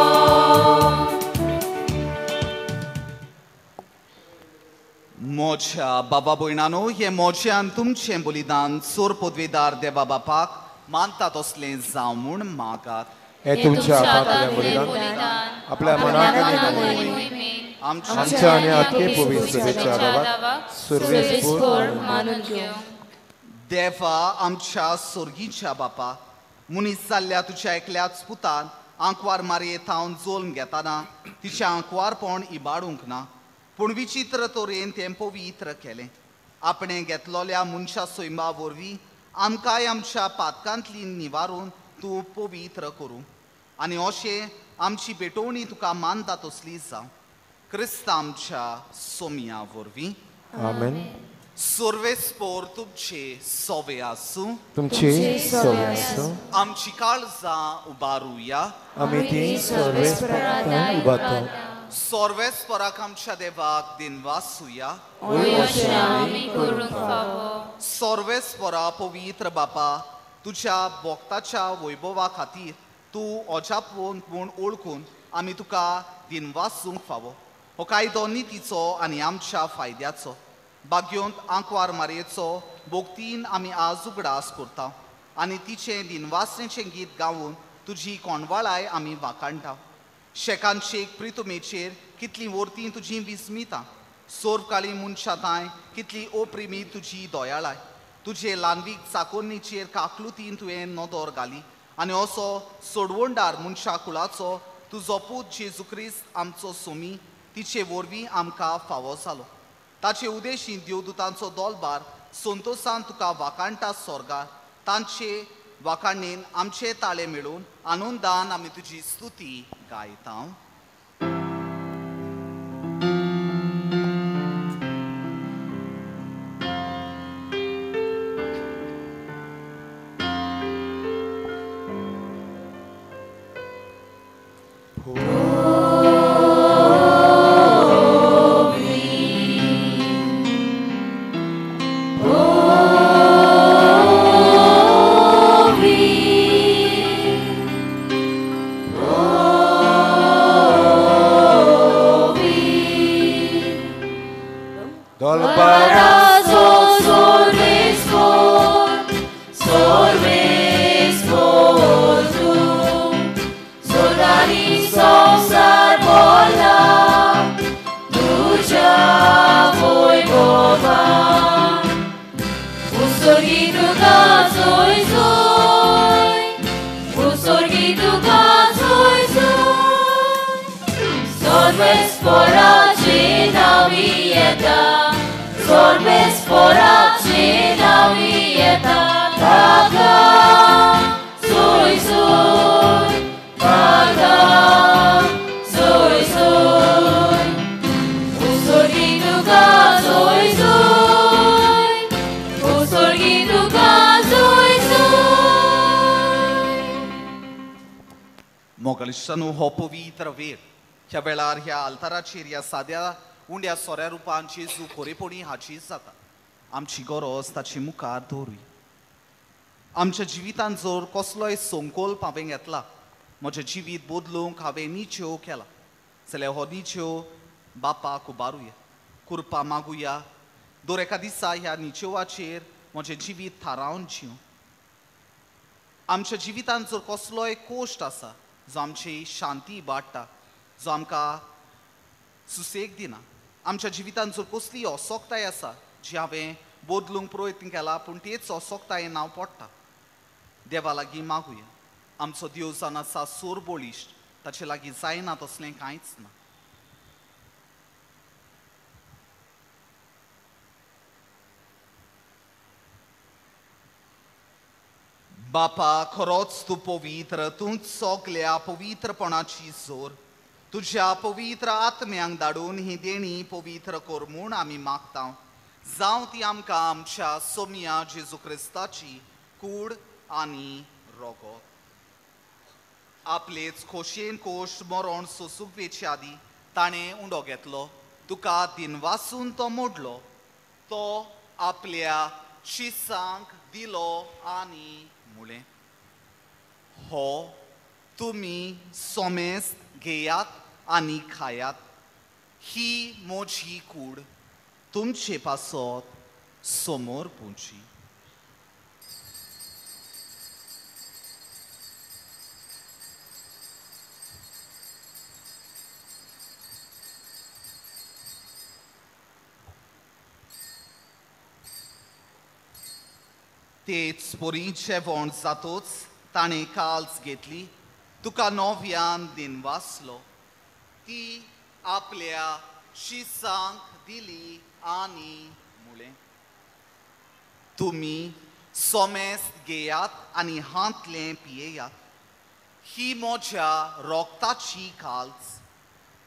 मोज्या बाबा भयणानो, हे मोज्यान तुमचें बलिदान सोर पदवेदार देवा बापाक मानता तसलें जावं म्हूण मागात. हे तुमच्या हातांतलें बलिदान आपल्या मनाक आमच्या आनी आत्मे पवित्र सभेच्या दावाक सुरवेस्पोर मानून घेवं. देवा आमच्या सोर्गीच्या बापा, मनीस जाल्ल्या तुज्या एकल्याच पुतान आंकवार मारये थावन जोल्म घेताना तिचें आंकवारपण इबाडूंक ना, पूण विचित्र तरेन तें पवित्र केलें. आपणें घेतलोल्या मनशा सैमा वरवीं आमकांय आमच्या पातकांतली निवारून तूं पवित्र करूं आनी अशें आमची भेटवणी तुका मानता तसली जावं. क्रिस्त आमच्या सोमया वरवीं. आमेन. सर्वेस्पोर तुमचे सोवे आसूं, तुमचे सोवे आसूं. आमची काळजां उबारुया, आमी ती सर्वेस्पराक उबारता. सर्वेस्पराक आमच्या देवाक दिनवासुया. सर्वेस्परा पवित्र बापा, तुज्या भक्ताच्या वैभवा खातीर तूं अजापवन म्हूण ओळखून आमी तुका दिनवासूंक फावो. हो कायदो नितीचो आनी आमच्या फायद्याचो. बाग्योंत आंकवार मारयेचो भोगतीन आमी आज उगडास करता आनी तिचें दिनवासणेचें गीत गावन तुजी कोंडवाळाय आमी वाखाणटा. शेकान शेक प्रितुमेचेर कितलीं वर्तीं तुजीं विस्मितां, सोरकाळी मनशां थांय कितली ओप्रेमी तुजी दयाळाय. तुजे ल्हानवीक चाकोन्नीचेर काकलुतीन तुवें नदर घाली आनी असो सोडवणदार मनशा कुळाचो तुजो पूत जेजू क्रिस्त आमचो सोमी तिचे वरवीं आमकां फावो जालो. ताचे उदेशी देवदूतांचो दोलबार संतोसान तुका वाखाणटा स्वर्गार. तांचे वाखाणेन आमचे ताळे मेळून आनंदान आमी तुजी स्तुती गायता. Sorvesporaci navieta, sorvesporaci navieta, taga, sui sui, taga, sui sui, usorgituka sui sui, usorgituka sui sui. मोगलिश्टानू हो पवित्र वेळ ह्या वेळार ह्या आल्ताराचेर ह्या साद्या उंड्या सोऱ्या रुपान जेजू खरेपणी हाजीर जाता. आमची गरज ताचे मुखार दवरूय. आमच्या जिवितान जर कसलोय संकल्प हांवें घेतला, म्हजें जिवीत बदलूंक हांवें निश्चय केला जाल्यार हो निश्चय बापाक उबारुया, कृपा मागुया. दर एका दिसा ह्या निश्चयाचेर म्हजें जिवीत थारावन जीव. आमच्या जिवितान जर कसलोय कोश्ट आसा जो आमची शांती वाडटा, जो आमकां सुसेग दिना, आमच्या जिवितान जर कसली असोक्ताय आसा जी हांवें बदलूंक प्रयत्न केला पूण तेच असोक्तायेन हांव पडटा, देवा लागीं मागुया. आमचो देव जावन आसा सोर बळिश्ट, ताचे लागीं जायना तसलें कांयच ना. बापा, खरोच तूं पवित्र, तूंच सगल्या पवित्रपणाची जोर. तुज्या पवित्र आत्म्यांक धाडून ही देणी पवित्र कर म्हूण आमी मागता. जावं ती आमकां आमच्या सोम्या जेजू क्रिस्ताची कूड आनी रोगोत. आपलेच खोशयेन कोश मरण सोसूंक वेचे आदीं ताणें उंडो घेतलो, तुका दिनवासून तो मोडलो, तो आपल्या शिसांक दिलो आनी मुळें, हो तुमी सोमेस्त घेयात आनी खायात, ही म्हजी कूड तुमचे पासत समोर पुची. तेच परी जेवण जातोच ताणें काल्स घेतली, तुका नव्यान दिनवासलो, ती आपल्या शिसांक दिली आनी मुळें, तुमी सोमेस्त घेयात आनी हांतलें पियेयात, ही म्हज्या रोगताची काल्स,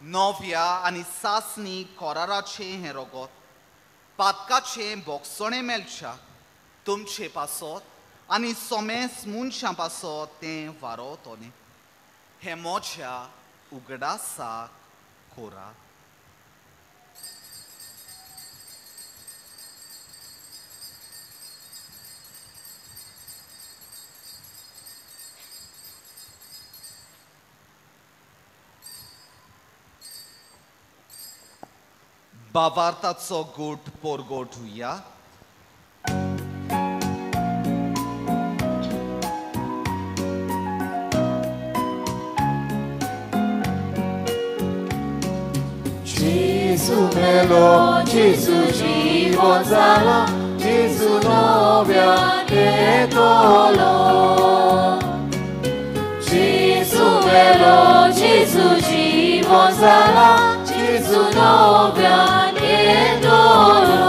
नव्या आनी सासणी कराराचें हें रोगत, पातकाचें बोगसणें मेळच्या तुमचे पासत आनी सोमेस मनशां पासत तें वारोतलें. हें म्हज्या उगडासाक कोरात. बावार्थाचो गोट पोरगोट हुया. Gesù melo, Gesù जीवन जाला, Gesù novia netolo. Gesù melo, Gesù जीवन जाला, Gesù novia netolo.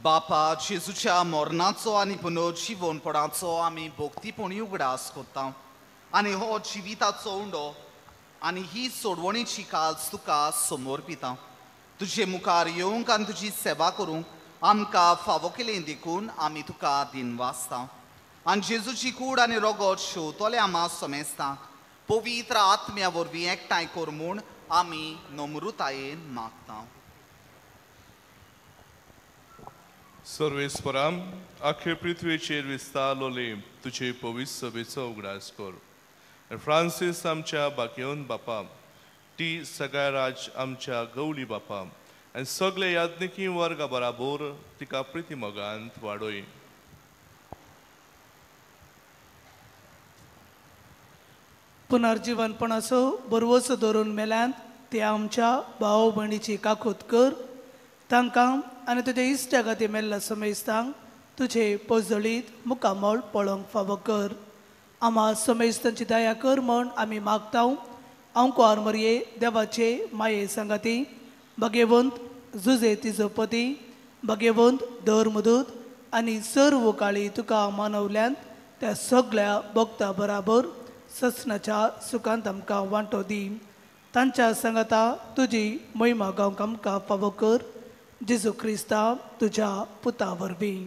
बापा, जेजूच्या मरणाचो आनी पुनर्जीवनपणाचो आमी भक्तीपणी उगडास करता आनी हो जिविताचो उंडो आनी ही सोडवणीची काल्स तुका समर्पिता. तुजे मुखार येवंक आनी तुजी सेवा करूंक आमकां फावो केलें देखून आमी तुका दिनवासता. आनी जेजूची कूड आनी रोगोत शेवतले आमा समेस्तांक पवित्र आत्म्या वरवीं एकठांय कर म्हूण आमी नम्रतायेन मागता. सर्वेस्पराम, आखे पृथ्वीचेर विस्तारलोले तुजे पवित्र सभेचो उगडास कर. फ्रांसीस आमच्या बाकीवन बापा, टी सगळ्या आमच्या गवली बापा आनी सगळे याज्ञिकी वर्गा बराबर तिका प्रिती मोगांत वाडोय. पुनर्जीवनपणाचो बरवसो धरून मेल्यांत ते आमच्या भाव भयणीची काकूत कर, तांकां आनी तुज्या इश्टा खातीर मेल्ल्या समेस्तांक तुजे पोजळीत मुखामळ पळोवंक फावो कर. आमा समेस्तांची दया कर म्हण आमी मागता. आंकवार मरये देवाचे माये सांगाती भगेवंत जुजे तिजो पती भगेवंत धर्मदूत आनी सर्व काळी तुका मानवल्यांत त्या सगळ्या भक्ता बराबर ससनाच्या सुखांत आमकां वांटो दी. तांच्या सांगाता तुजी महिमा गावंक आमकां फावो कर जेजू क्रिस्ता तुज्या पुता वरवीं.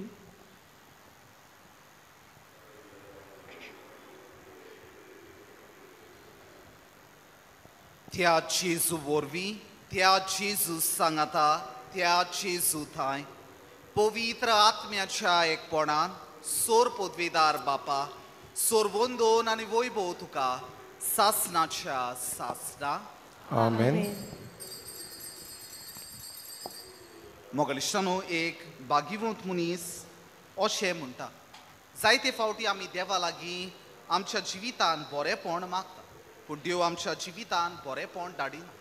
त्या जेजू वरवीं, त्या जेजू सांगाता, त्या जेजू थांय पवित्र आत्म्याच्या एकपणान सोर पदवीदार बापा सोरवंदोन आनी वैभव तुका सासनाच्या सासना. आमेन. मोगलिश्टानो एक बागिवंत मनीस अशें म्हणटा, जायते फावटी आमी देवा लागीं आमच्या जिवितान बरेंपण मागता, पूण देव आमच्या जिवितान बरेंपण धाडिना.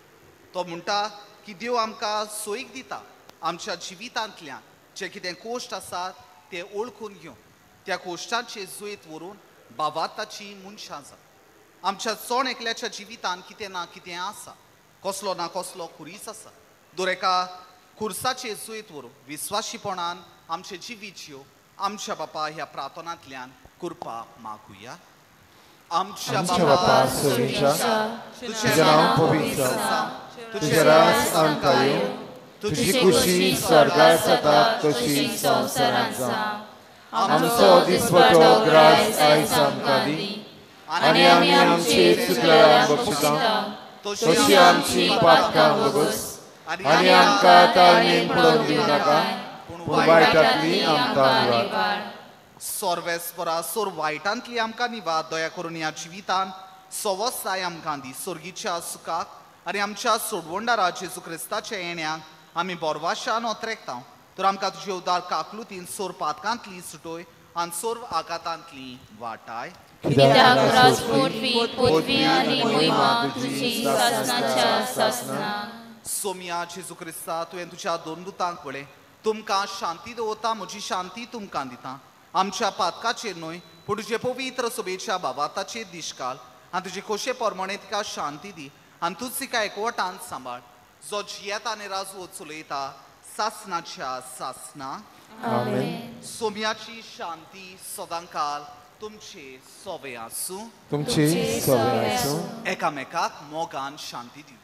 तो म्हणटा की देव आमकां सोयीक दिता आमच्या जिवितांतल्यान जे कितें कोश्ट आसात ते ओळखून घेवन त्या कोश्टांचे जुयत व्हरून बावाताची मनशां जाता. आमच्या चण एकल्याच्या जिवितान कितें ना कितें आसा, कसलो ना कसलो खुरीस आसा. दर एका खुर्साचे जुयत व्हरून विस्वाशीपणान आमचे जिवीत येव आमच्या बापा ह्या प्रार्थनांतल्यान कृपा मागुया. आमच्या बापा सुरीच्या तुझें नांव पवित्र जावं, तुजें राज आमकां येवं, तुजी खुशी स्वर्गार जाता तशी संवसारांत जावं. आमचो दिसवटो ग्रास आयज आमकां दी आनी आमी आमची चुकल्यां बक्षिता तशी आमची पातकां भोगस आनी आमकां ताळमेन पडोवन दिवं नाका, पूण वायटांतली आमकां निवार. सोर्वेस्परा सोर वायटांतली आमकां निवार, दया करून ह्या जिवितान सवसाय आमकां दी. सोर्गीच्या सुखाक आनी आमच्या सोडवणदारा जेजू क्रिस्ताच्या येण्याक आमी बोरवाशान ओतरेकता. तर आमकां तुजे उदार काकलुतीन सोर पातकांतली सुटोय आनी सोर आघातांतली वाटाय. कित्याक राजपोटवी पदवी आनी महिमा तुजी सासनाच्या सासना. सोम्या जेजू क्रिस्ता, तुवें तुज्या दोन दुतांक पळय, तुमकां शांती दवरता, म्हजी शांती तुमकां दिता. आमच्या पातकाचेर न्हय पूण तुजे पवित्र सभेच्या बाबाताचेर दिशकाल आनी तुजे खोशे प्रमाणे तिका शांती दी आनी तूंच तिका एकवटान सांबाळ, जो जियेता आनी राजवत चलयता सासनाच्या सासना. आमेन. सोम्याची शांती सदांकाल तुमचे सोवे आसूं, तुमचे सोवे आसूं. एकामेकाक मोगान शांती दिवया.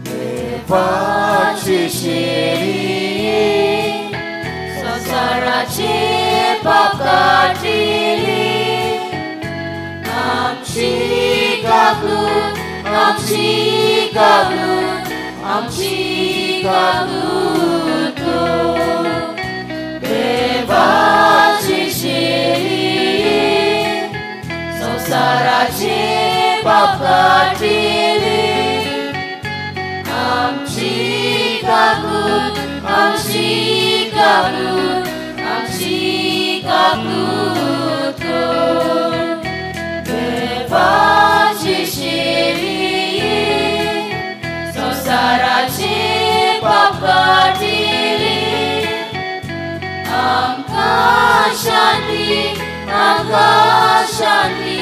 देवाची शिरी संवसाराची पाप काडिली, आमची काकूत आमची काकूत आमची काकूत कर. देवाची शिरी संवसाराची पाप काडिली, आमची काकूत आमची काकूत आमची काकूत कर. देवाची शिरी संवसाराची पाप काडिली, आमकां शांती आमकां शांती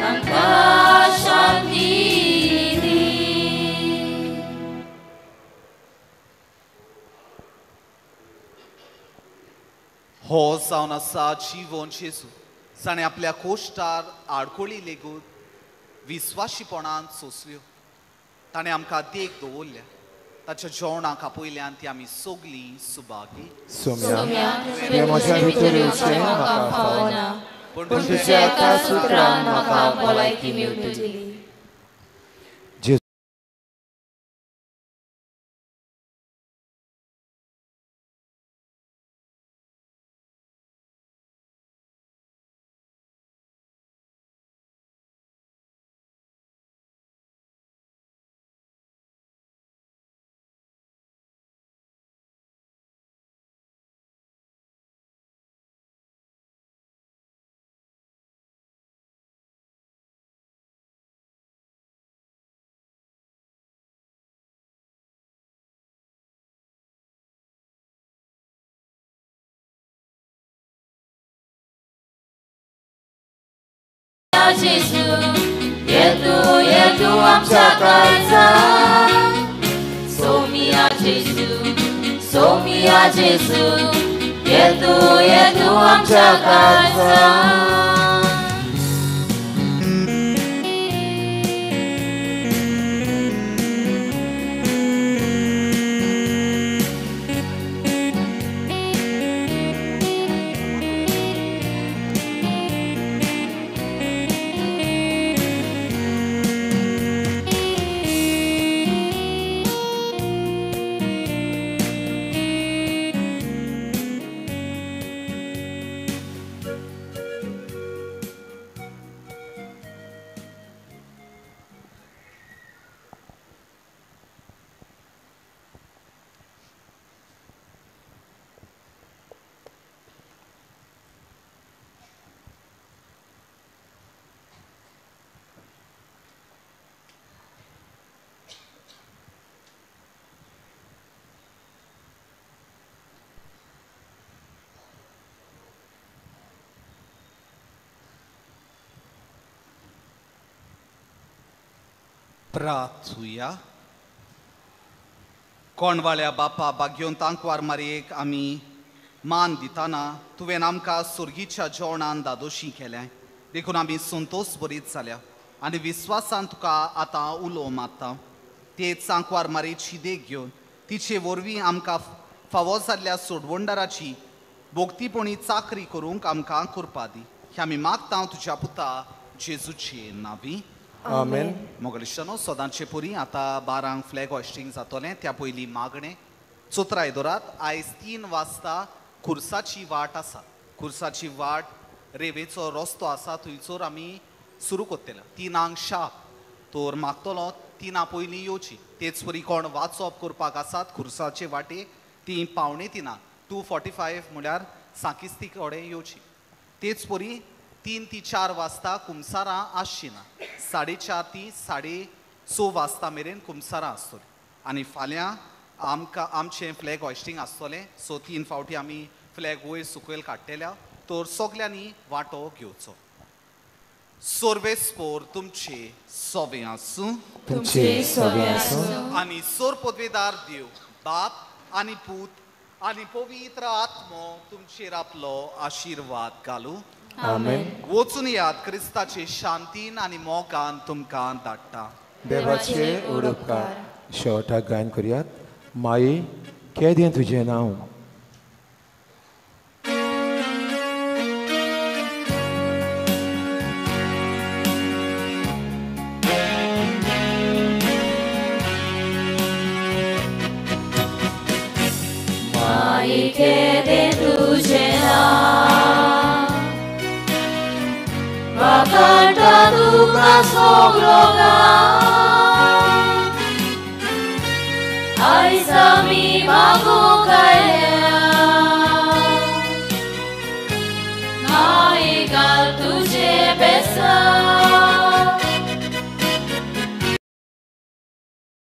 आमकां शांती दी. हो जावन आसा जिवन जेजू, जाणें आपल्या कोश्टार आडकोळी लेगून विस्वाशीपणान सोंसल्यो. ताणें आमकां देख दवरल्या, ताच्या जेवणाक आपयल्यान ती आमी सगलीं सुभागी. सोम्या, तुवें म्हज्या भितर येवचें म्हाका फावना, पूण तुज्या एका सुत्रान म्हाका भलायकी मेळटली. जेजू ये तूं आमच्या काळजा. सोमिया जेजू, सोमिया जेजू, ये तूं आमच्या काळजा. प्रार्थुया. कोणवाळ्या बापा बागयोन तांकवार मारयेक आमी मान दिताना तुवें आमकां सुर्गीच्या जेवणान दादोशी केलें, देखून आमी संतोश बरीत जाल्या आनी विस्वासान तुका आतां उलो मारता. तेच आंकवार मारयेची देख घेवन तिचे वरवीं आमकां फावो जाल्ल्या सोडवणदाराची भोगतीपणी चाकरी करूंक आमकां कृपा दी. हें आमी मागता तुज्या पुता जेजूचे नांवी. आमेन. मोगलिश्टानो सदांचे पुरी आतां 12 फ्लॅग हॉस्टिंग जातलें. त्या पयलीं मागणें चोत्राय दरात. आयज 3 वाजता खुर्साची वाट आसा. खुर्साची वाट रेवेचो रस्तो आसा थंयसर आमी सुरू करतले 3 शार्प. तर मागतलो 3 पयलीं येवची. तेच परी कोण वाचप करपाक आसात खुर्साचे वाटे ती 2:45 2:45 म्हळ्यार सांकिस्ती कडेन येवची. तेच परी 3 ते 4 वाजता कुमसारां आसची ना. 4:30 ते 6:30 वाजता मेरेन कुमसारां आसतलीं. आनी फाल्यां आमकां आमचें फ्लॅग हॉयस्टिंग आसतलें. सो 3 फावटी आमी फ्लॅग वयर सकयल काडटल्या. तर सगल्यांनी वांटो घेवचो. सोर्वेस्पोर तुमचे सोबें आसूं, तुमचे सोबें आसूं. आनी सोर पदवेदार देव बाप आनी पूत आनी पवित्र आत्मो तुमचेर आपलो आशिर्वाद घालूं. आमेन. वचून याद क्रिस्ताचे शांतीन आनी मोगान तुमकां धाडटा. देवाचे उपकार. शेवटाक गायन करुयात. माई केदें तुजें नांव. माई केदें तुजें नांव, वाकांटा तुका सगलो गांव.